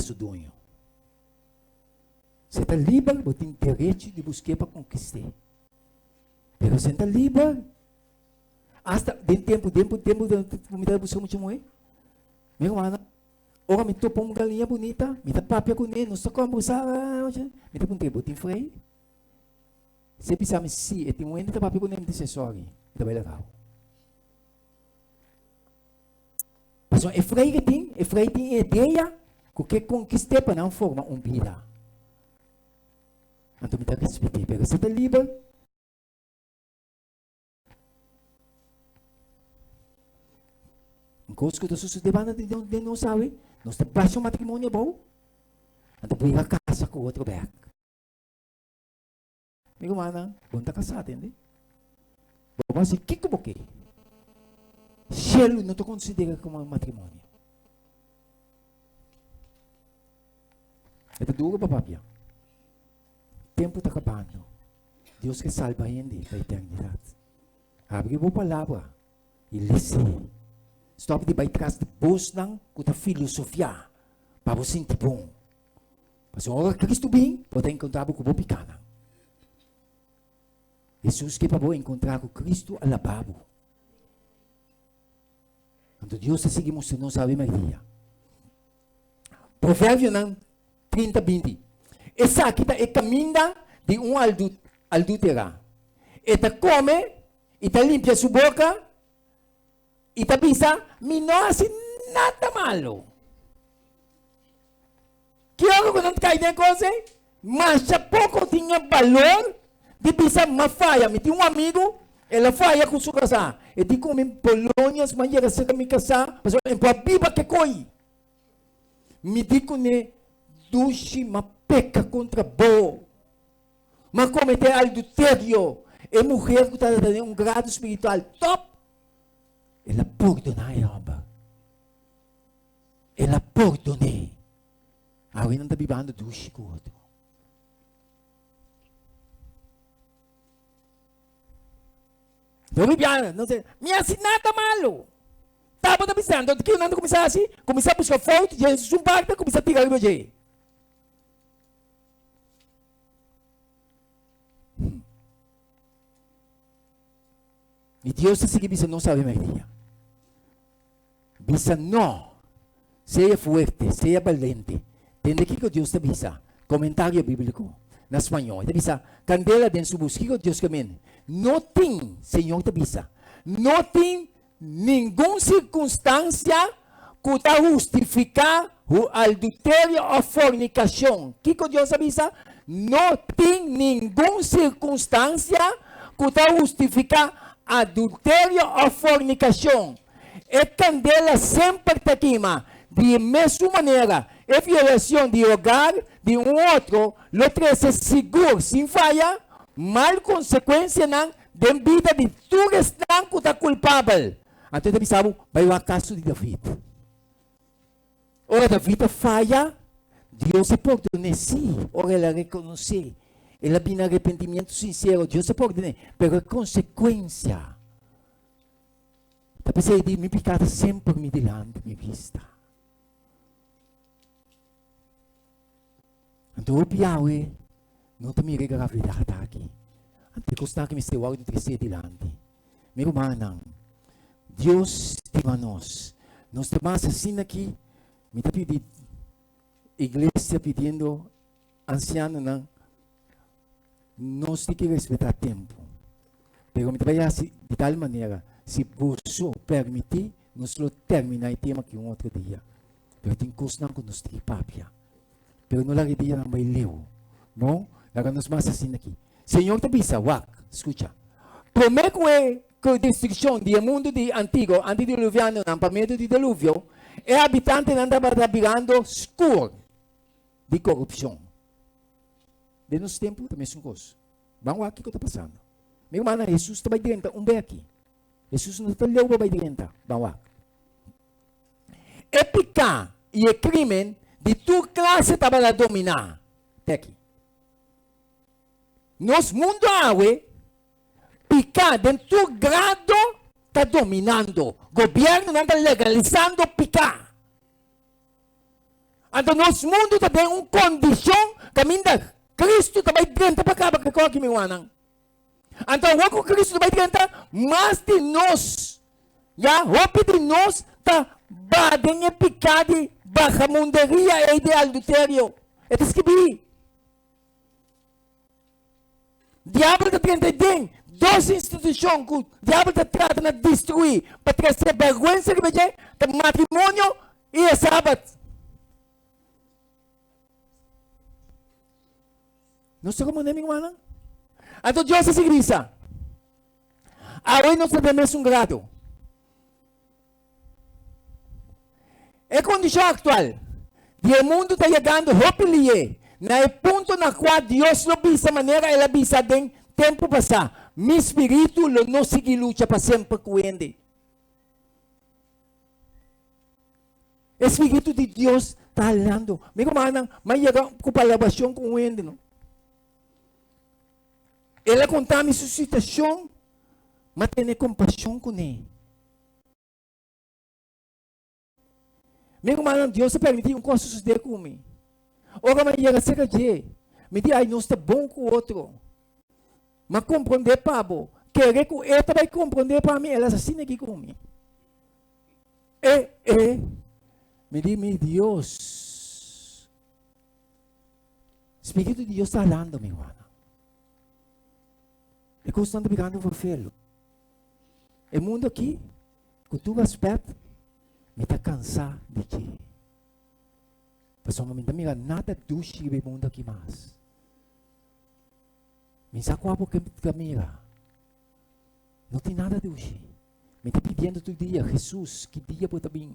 su doño. Si e ta liber, bo tin derecho di busk'é pa konkist'é. Pero si e ta liber, hasta den tempu, tempu, tempu ku mi ta buska mucha muhé, mi rumannan, ora mi topa un galiña bunita, mi ta papia kuné, nos ta kòmbersá, mi ta puntr'é, bo tin frei? Si e bisa mi si, e tin un hende ta papia kuné, mi ta bis'é, sòri, mi ta bai laga bo. Pasobra e frei ke tin, e frei tin e idea ku ke konkist'é pa nan forma un bida. Anto mi ta respet'é, pero si e ta liber, un kos ku ta sosodé banda di den nos awe, nos ta basha un matrimonio abou, anto bo yega kasa ku otro bèk. Mi rumannan, bo no ta kasá, tende? Bo por hasi kiko bo ke. Shelu no ta konsidera komo un matrimonio. E ta duro pa papia. Tempu ta kabando. Dios ke salba hende pa eternidat. Abri bo palabra i lesi. Stòp di bai tras di bosnan ku ta filosofiá pa bo sinti bon. Pasobra ora Cristo bin, bo ta encontra bo cu bo picanan. Jesus ke pa bo encontra cu Cristo a laba bo. Anto Dios ta sigui mustra nos awe merdia. Proverbionan 30, 20. Esaki ta e caminda di un aldutera. E ta come y ta limpia su boca I ta bisa, Mi no hasi nada malu. Ki ora ku nan ta kai den e kos ei? Masha poko tin e balor di bisa, M'a faya. Mi tin un amigu, el a faya ku su kasá. E di ku mi, Polonias, m'a yega serka mi kasá, pasobra e por a biba ke koi. Mi di kuné, Dushi, m'a peka kontra bo. M'a kometé alduterio. E muher ku tabata den un grado spiritual tòp, El a pordoná e hòmber. El a pordon'é. Awe nan ta bibando dushi ku otro. No bibia, no se, mi hasi nada malo. Tabata bisando, kiko nan ta kuminsá hasi? Kuminsá buska fout dje su parti, kuminsá tira riba dje. I Dios ta sigui bisa nos Ave Maria. Bisa no. Sea fuerte, sea balente. Tende kiko Dios ta bisa. Komentario bíbliko na spañó. E ta bisa, kandela den su bus. Kiko Dios ke men? No tin, Señor ta bisa, no tin ningun sirkunstansia ku ta hustifiká adulterio òf fornikashon. Kiko Dios a bisa? No tin ningun sirkunstansia ku ta hustifiká adulterio òf fornikashon. E kandela semper ta kima. Di e mesun manera, e violashon di hogar di un otro lo trese sigur, sin faya, mal konsekuensianan den bida di tur esnan ku ta kulpabel. Anto e ta bisa bo, Bai wak kaso di David. Ora David a faya, Dios a pordon'é, sí, ora el a rekonosé, el a bini arepentimiento sinsero, Dios a pordon'é, pero e konsekuensia ta p'esei di mi piká ta semper mi dilanti mi bista. Anto hopi Yahweh no ta mira e gravedat aki. Anto e kosnan aki mester wòrdu tresé dilanti. Mi rumannan, Dios stima nos. Nos ta mas asina aki, mi ta pidi iglesia pidiendo ansianonan, nos tin ki respetá tempu. Pero mi ta bai hasi di tal manera, si boso permití, nos lo terminá e tema aki un otro dia. Pero tin kosnan ku nos tin ki papia. Pero no laga e dianan bai leu. No, laga nos mas asina aki. Señor ta bisa, wak, skucha. Promé ku e ku destrukshon di e mundu di antiguo antidiluvianonan pa medio di deluvio, e habitantenan tabata birando skur di korupshon. Den nos tempu ta mesun kos. Ban wak kiko ta pasando. Mi rumannan, Hesus ta bai drenta un beki. Hesus no ta leu pa bai drenta. Ban wak. E piká i e krímen di tur klase tabata dominá te aki. Nos mundu awe, piká den tur grado ta dominando. Gobièrnunan ta legalisando piká. Anto nos mundu ta den un kondishon kaminda Kristu ta bai drenta pa kaba ku e kòki, mi rumannan. Anto awor ku Kristu ta bai drenta, mas di nos, ya, hopi di nos ta baha den e piká di bagamunderia ei di alduterio. E ta skibí. Diabel ta drenta den dos institushon ku diabel ta trata na destruí pa trese bèrgwensa riba dje, ta matrimonio i e sabat. Nos ta komprendé, mi rumannan? Anto Dios a sigui bisa, Awe nos ta den mesun grado. E kondishon aktual di e mundu ta yegando hopi lié na e punto na kua Dios lo bisa manera el a bisa den tempu pasá, Mi spiritu lo no sigui lucha pa semper ku hende. E spiritu di Dios ta halando. Mi rumannan, m'a yega ku palabrashon ku un hende, no. El a konta mi su situashon, m'a tene kompashon kuné. Mi rumannan, Dios a permití un kos sosodé ku mi. Ora mi a yega serka dje, mi di, Ai, nos ta bon ku otro. Mi a komprondé pa bo. Kere ku e ta bai komprondé pa mi, el a asina aki ku mi. E, e, mi di, Mi Dios. Spiritu di Dios ta halando mi, rumannan. E kosnan ta bigando vervelo. E mundu aki, ku tur rèspèt, mi ta kansá di dje. Pasobra mi no ta mira nada dushi riba e mundu aki mas. Mi sa kua bo ke ta mira. No tin nada dushi. Mi ta pidiendo tur dia, Hesus, ki dia bo ta bin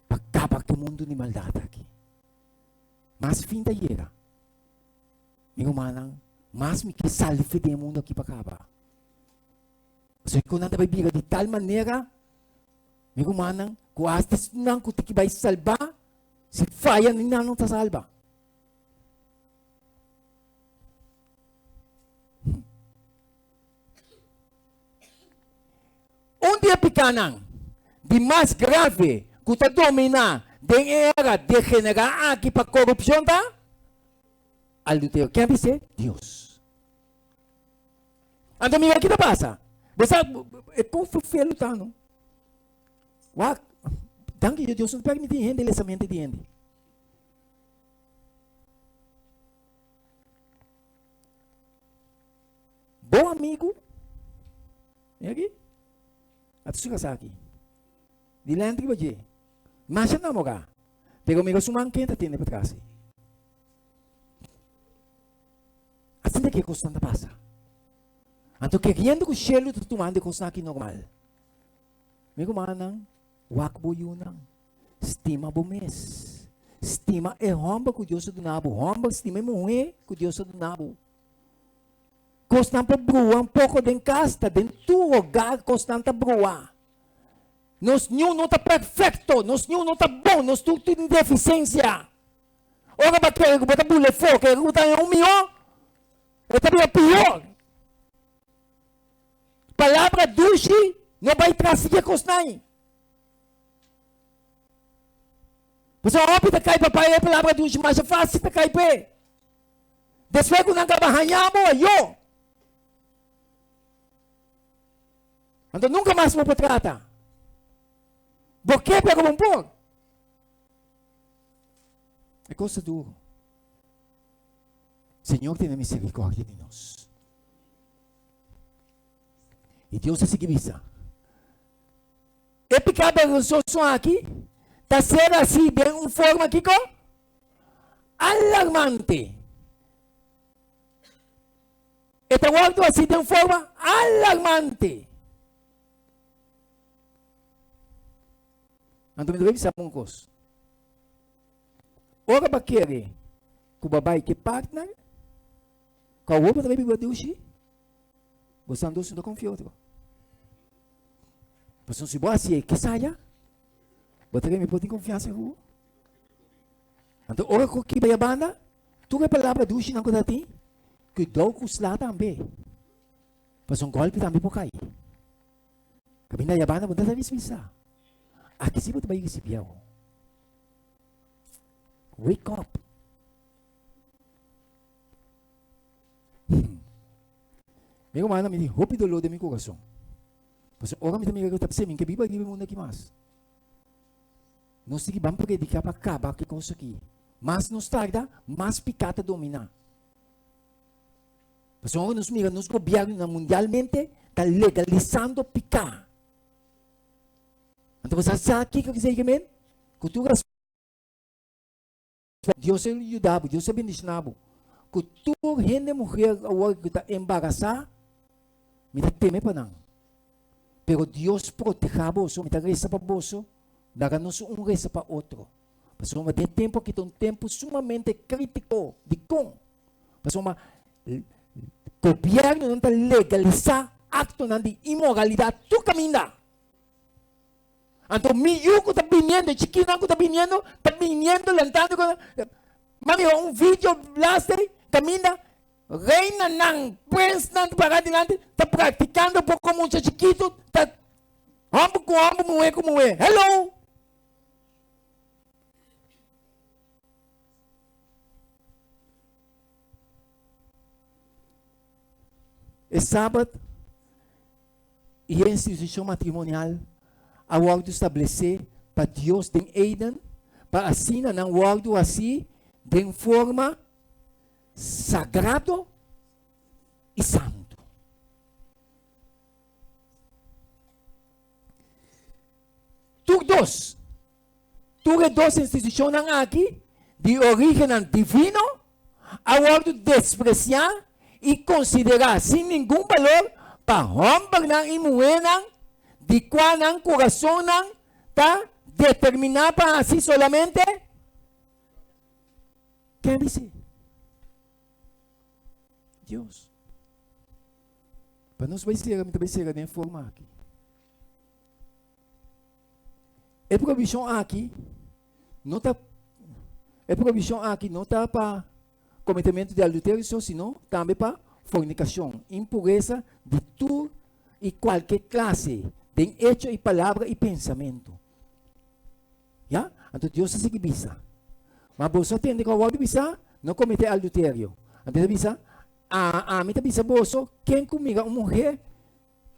pa kaba ku e mundu di maldat aki? Mas fin ta yega. Mi rumannan, mas mi ke sali for di e mundu aki pa kaba. Pasobra ku nan ta bai bira di tal manera, mi rumannan, ku asta esnan ku tin ki bai salbá, si faya ni nan no ta salba. Un di e pikánan di mas grave ku ta dominá den e era degenerá aki pa korupshon ta Adulterio. Ken a bis'é? Dios. Anto mira ki ta pasa. Bo sa e kon ferfelu ta no. Wak, danki Dios, Dios no ta permiti hende lesa mente di hende. Bo amigu, mira aki, a ta su kasa aki. Di lente riba dje. Masha namorá. Pero mira su man ken ta tende patras ei. Asina ke kosnan ta pasa. Anto keriendo ku shelu ta tumando e kosnan aki normal. Mi rumannan, wak bo yunan. Stima bo mes. Stima e hòmber ku Dios a duna bo. Hòmber, stima e muhé ku Dios a duna bo. Kosnan por brua un poko den kas, ta den tur hogar kosnan ta brua. Nos niun no ta perfekto, nos niun no ta bon, nos tur tin defisiensia. Ora bo a kere ku bo ta bula e fo, kere ku bo ta haña un mihó, e ta bira pió. Palabra dushi no bai tras di e kosnan ei. Pasobra hopi ta kai pa pai e palabra dushi masha fásil ta kai p'e. Despues ku nan kaba haña bo, ayó. Anto nunka mas bo por trata. Bo ke pero bo por. E kos ta duro. Señor tene misericordia di nos. I Dios a sigui bisa, E piká bergonsoso aki ta ser hasí den un forma kiko? Alarmante. E ta wòrdu hasí den un forma alarmante. Anto mi ta bai bisa bo un kos. Ora bo a kere ku bo a bai ku e partner, ku awor bo ta bai biba dushi, bo san dos no ta konfia otro. Pasobra si bo hasi e kesaya, bo ta kere mi por tin konfiansa ku bo. Anto ora ku ki bai a banda, tur e palabra dushinan ku ta tin, kuidou ku sla tambe. Pasobra un gòlpi tambe por kai. Kaminda aya banda bo no ta dismisa. Aki si bo ta bai risibí awo. Wake up! Mi rumannan, mi tin hopi doló den mi kurason. Pasobra ora mi ta mira ku ta p'esei mi ke biba riba e mundu aki mas. Nos tin ki ban prediká pa kaba ku e kos aki. Mas nos tarda, mas piká ta dominá. Pasobra ora nos mira nos gobièrnunan mundialmente ta legalisando piká. Anto bo sa sa kiko esei ke men? Ku tur Dios a yuda bo, Dios a bendiciona bo. Cu tur hende muher awor cu ta embarasa, mi ta teme pa nan. Pero Dios proteha boso, mi ta reza pa boso, laga nos un reza pa otro. Pasobra den tempo aki ta un tempo sumamente critico. Dicon? Pasobra gobiernonan ta legalisa actonan di inmoralidad tur caminda. Anto mi yu ku ta biniendo, e chikinan ku ta biniendo, ta biniendo lantando ku Mami un video last day kaminda reinanan, prensnan ta para dilanti ta praktikando poko mucha chikitu ta hòmber ku hòmber, muhé ku muhé. Hello! E sabat I e institushon matrimonial a wòrdu stablesé pa Dios den Eden pa asina nan wòrdu hasí den forma sagrado i santu. Tur dos, tur e dos institushonnan aki di orígennan divino a wòrdu despresiá i konsiderá sin ningun balor pa hòmbernan i muhénan di kua nan kurasonnan ta determiná pa hasi solamente Ken bis'é? Dios. Pa nos bai sera, mi ta bai sera den e forma aki. E provishon aki no ta e provishon aki no ta pa kometementu di adulterio so, sino tambe pa fornikashon, impuresa di tur i kualke klase den echo i palabra i pensamentu. Ya? Anto Dios a sigui bisa, Ma boso a tende ku a wòrdu bisá, No kometé adulterio. Anto e ta bisa, A ami ta bisa boso, ken ku mira un muhé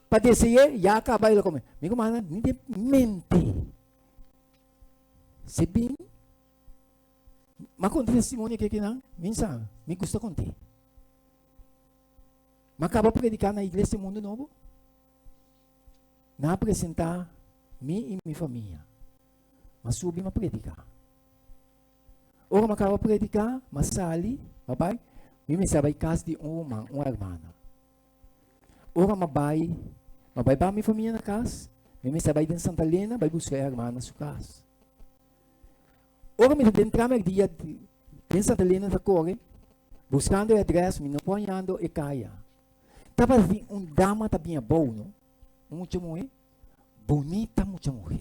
Pa dese'é, ya a kaba el a kome. Mi rumannan, ni den mente. Si bin, m'a konta testimonio aki akinan, mi sa, mi gusta kont'é. M'a kaba prediká na Iglesia Mundo Nobo. Nan a presentá mi i mi famia. M'a subi m'a prediká. Ora m'a kaba prediká, m'a sali, m'a bai, mi mester a bai kas di un ruman, un hermana. Ora m'a bai, m'a bai ba mi famia na kas, mi mester a bai den Santa Elena bai buska e hermana su kas. Ora mi ta den tram dia den Santa Elena ta kore, buskando e adres, mi no por hañando e kaya. Tabatin un dama ta bin abou, no? Un mucha muhé, bunita mucha muhé.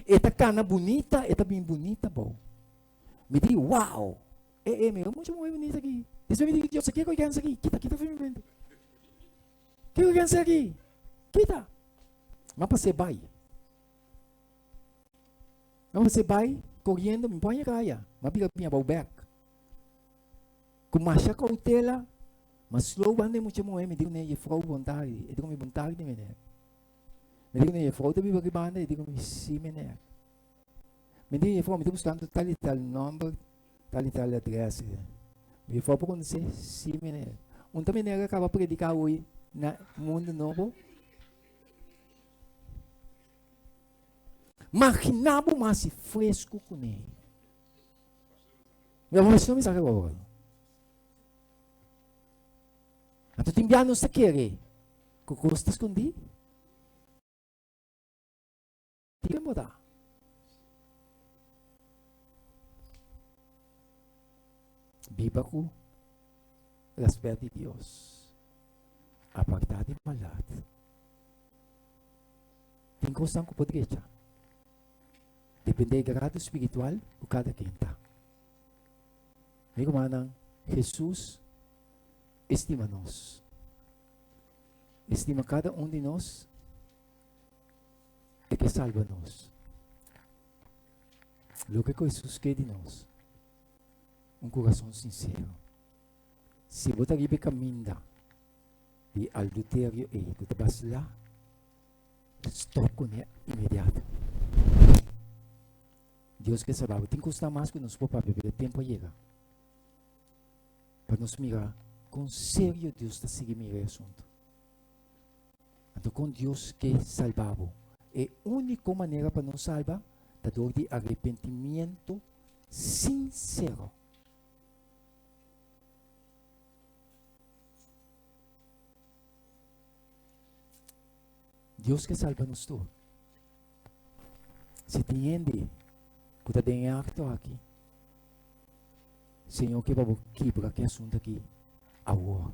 E ta kana bunita, e ta bin bunita abou. Mi di, wow! E, e, mira mucha muhé bunita aki. Despues mi di, Dios, kiko e kense aki? Kita, kita for mi frente. Kiko e kense aki? Kita. M'a pas'é bai. M'a pas'é bai koriendo, mi por haña kaya. M'a bira bin abou bèk. Ku masha koutela, m'a slow banda e mucha muhé, mi di kuné, Jefrou, bon tardi. E di ku mi, Bon tardi, meneer. Mi di kuné, Jefrou ta biba aki banda? E di ku mi, Si, meneer. Mi di jefrouw, mi ta buskando tal i tal nòmber, tal i tal adrès. Mi jefrouw por konosé? Sí, meneer. Un ta meneer a kaba prediká hoy na Mundo Nobo? Maginá bo mas si fresku kuné. Mi a recibi un mensahe awor. Anto tin bia nos ta kere ku kos ta skondí. Ken bo ta? Biba ku rèspèt di Dios. Apartá di maldat. Tin kosnan ku por drecha. Dependé e grado spiritual ku kada ken ta. Mi rumannan, Hesus e stima nos. E stima kada un di nos. E ke salba nos. Loke ku Hesus ke di nos, un kurason sinsero. Si bo ta riba e kaminda di alduterio ei ku ta basilá, stòp kuné inmediato. Dios ke salba bo. Tin kosnan mas ku nos por papia, pero e tempu a yega pa nos mira kon serio Dios ta sigui mira e asuntu. Anto kon Dios ke salba bo? E úniko manera pa nos salba ta dor di arepentimiento sinsero. Dios ke salba nos tur. Si tin hende ku ta den e akto aki, Señor ke pa bo kibra ki asuntu aki awor.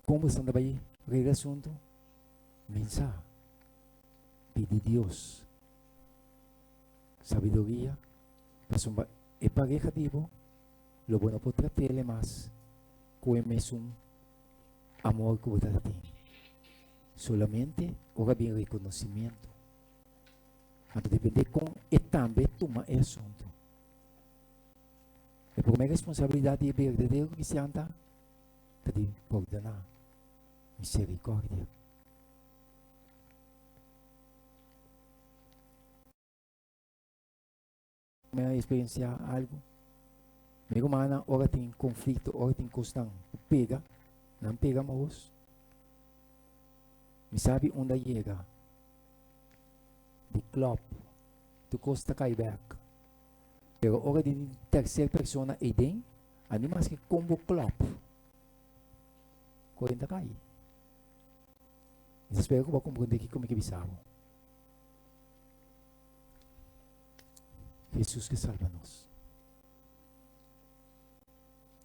Kon bo ta bai regla asuntu? Mensa pidi Dios sabiduria pasobra e pareha di bo lo bo no por trat'el mas ku e mesun amor ku bo ta tin. Solamente ora bin rekonosimiento. Anto depende kon e tambe tuma e asuntu. E promé responsabilidat di e berdadero kristian ta ta di pordoná, miserikòrdia. Mi a eksperensiá algu. Mi rumannan ora tin konflikto, ora tin kosnan ku pega, nan pega mahos. Mi sabi unda yega di klòp, tur kos ta kai bèk. Pero ora di tercer persona ei den, a ni maske kon bo klòp, koren ta kai. Mi ta spera ku bo a komprondé kiko mi ke bisa bo. Hesus ke salba nos.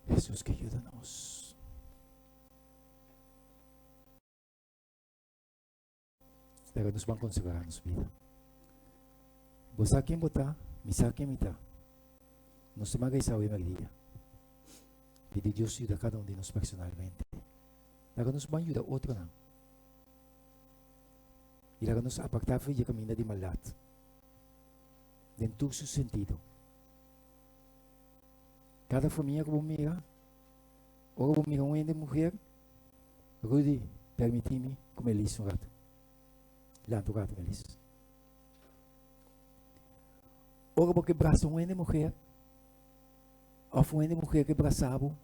Hesus ke yuda nos. Laga nos ban konsagrá nos bida. Bo sa ken bo ta, mi sa ken mi ta. Nos ta maga esau e merdia. Pidi Dios yuda kada un di nos personalmente. Laga nos ban yuda otronan. I laga nos apartá for di e kaminda di maldat den tur su sentido. Kada famia ku bo mira, ora bo mira un hende muher, Rudy, permití mi ku Melis un ratu. Lanta un ratu, Melis. Ora bo ke brasa un hende muher, òf un hende muher ke brasa bo,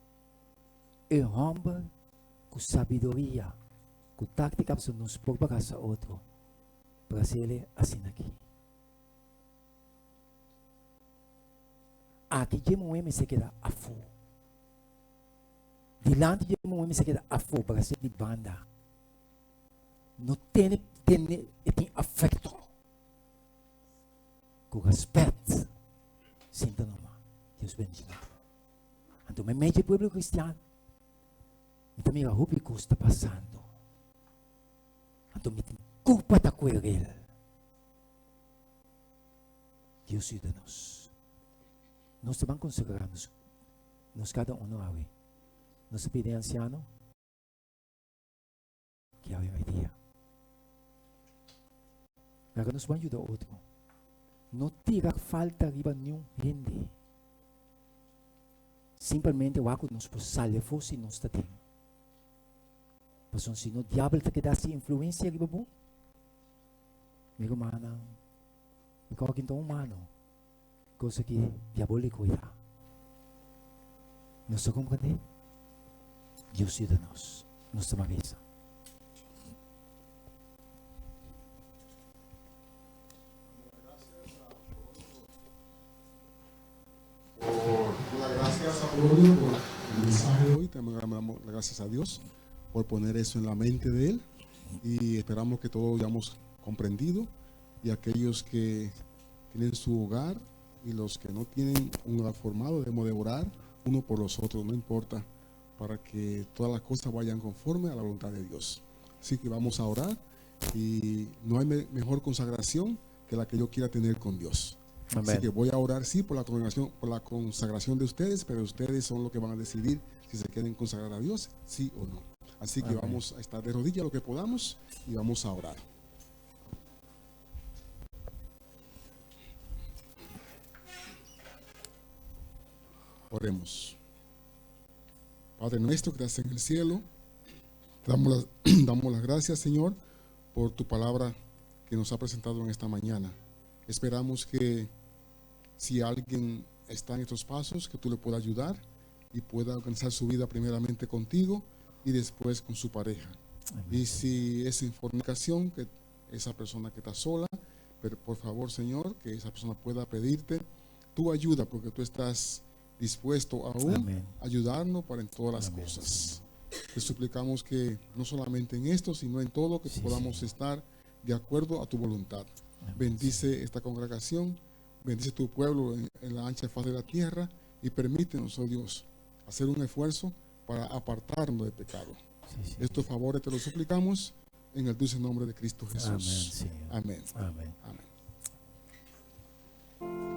e hòmber ku sabiduria, ku táktika pasobra nos por brasa otro, bras'el asina aki. Aki dje muhé mester keda afó. Dilanti di e muhé mester keda afó, bras'é di banda. No tene tene e tin afekto. Ku rèspèt, sinta normal. Dios bendishoná bo. Anto meimei di e pueblo kristian, mi ta mira hopi kos ta pasando. Anto mi tin kulpa ta kuerel. Dios yuda nos. Nos ta ban konsagrá nos nos kada uno awe. Nos ta pidi e ansiano ki awe maidia. Laga nos ban yuda otro. No tira falta riba niun hende. Simpelmente wak ku nos por sali afó si nos ta den. Pasobra si no diabel ta keda hasi influensia riba bo. Mi rumannan, mi kòrda kin ta humano. Cosa ki diabolico ya. Nos ta comprende? Dios yuda nos. Nos ta maresa. Por gracias a Apolonio por el mensaje de hoy. También damos las gracias a Dios por poner eso en la mente de él. Y esperamos que todos hayamos comprendido. Y aquellos que tienen su hogar y los que no tienen un hogar formado, debemos de orar uno por los otros, no importa, para que todas las cosas vayan conforme a la voluntad de Dios. Así que vamos a orar y no hay mejor consagración que la que yo quiera tener con Dios. Así que voy a orar, sí, por la consagración, por la consagración de ustedes, pero ustedes son los que van a decidir si se quieren consagrar a Dios, sí o no. Así que vamos a estar de rodillas lo que podamos y vamos a orar. Oremos. Padre nuestro que estás en el cielo, te damos las, damos las gracias, Señor, por tu palabra que nos ha presentado en esta mañana. Esperamos que si alguien está en estos pasos, que tú le puedas ayudar y pueda alcanzar su vida primeramente contigo y después con su pareja. Y si es en fornicación, que esa persona que está sola, pero por favor, Señor, que esa persona pueda pedirte tu ayuda, porque tú estás dispuesto aún Amén. a ayudarnos para en todas las Amén, cosas. Te suplicamos que no solamente en esto, sino en todo, que Sí, podamos Señor. estar de acuerdo a tu voluntad. Amén, Bendice esta congregación, bendice tu pueblo en la ancha faz de la tierra y permítenos, oh Dios, hacer un esfuerzo para apartarnos del pecado. Sí, Señor. Estos favores te los suplicamos en el dulce nombre de Cristo Amén, Jesús. Señor. Amén. Amén. Amén.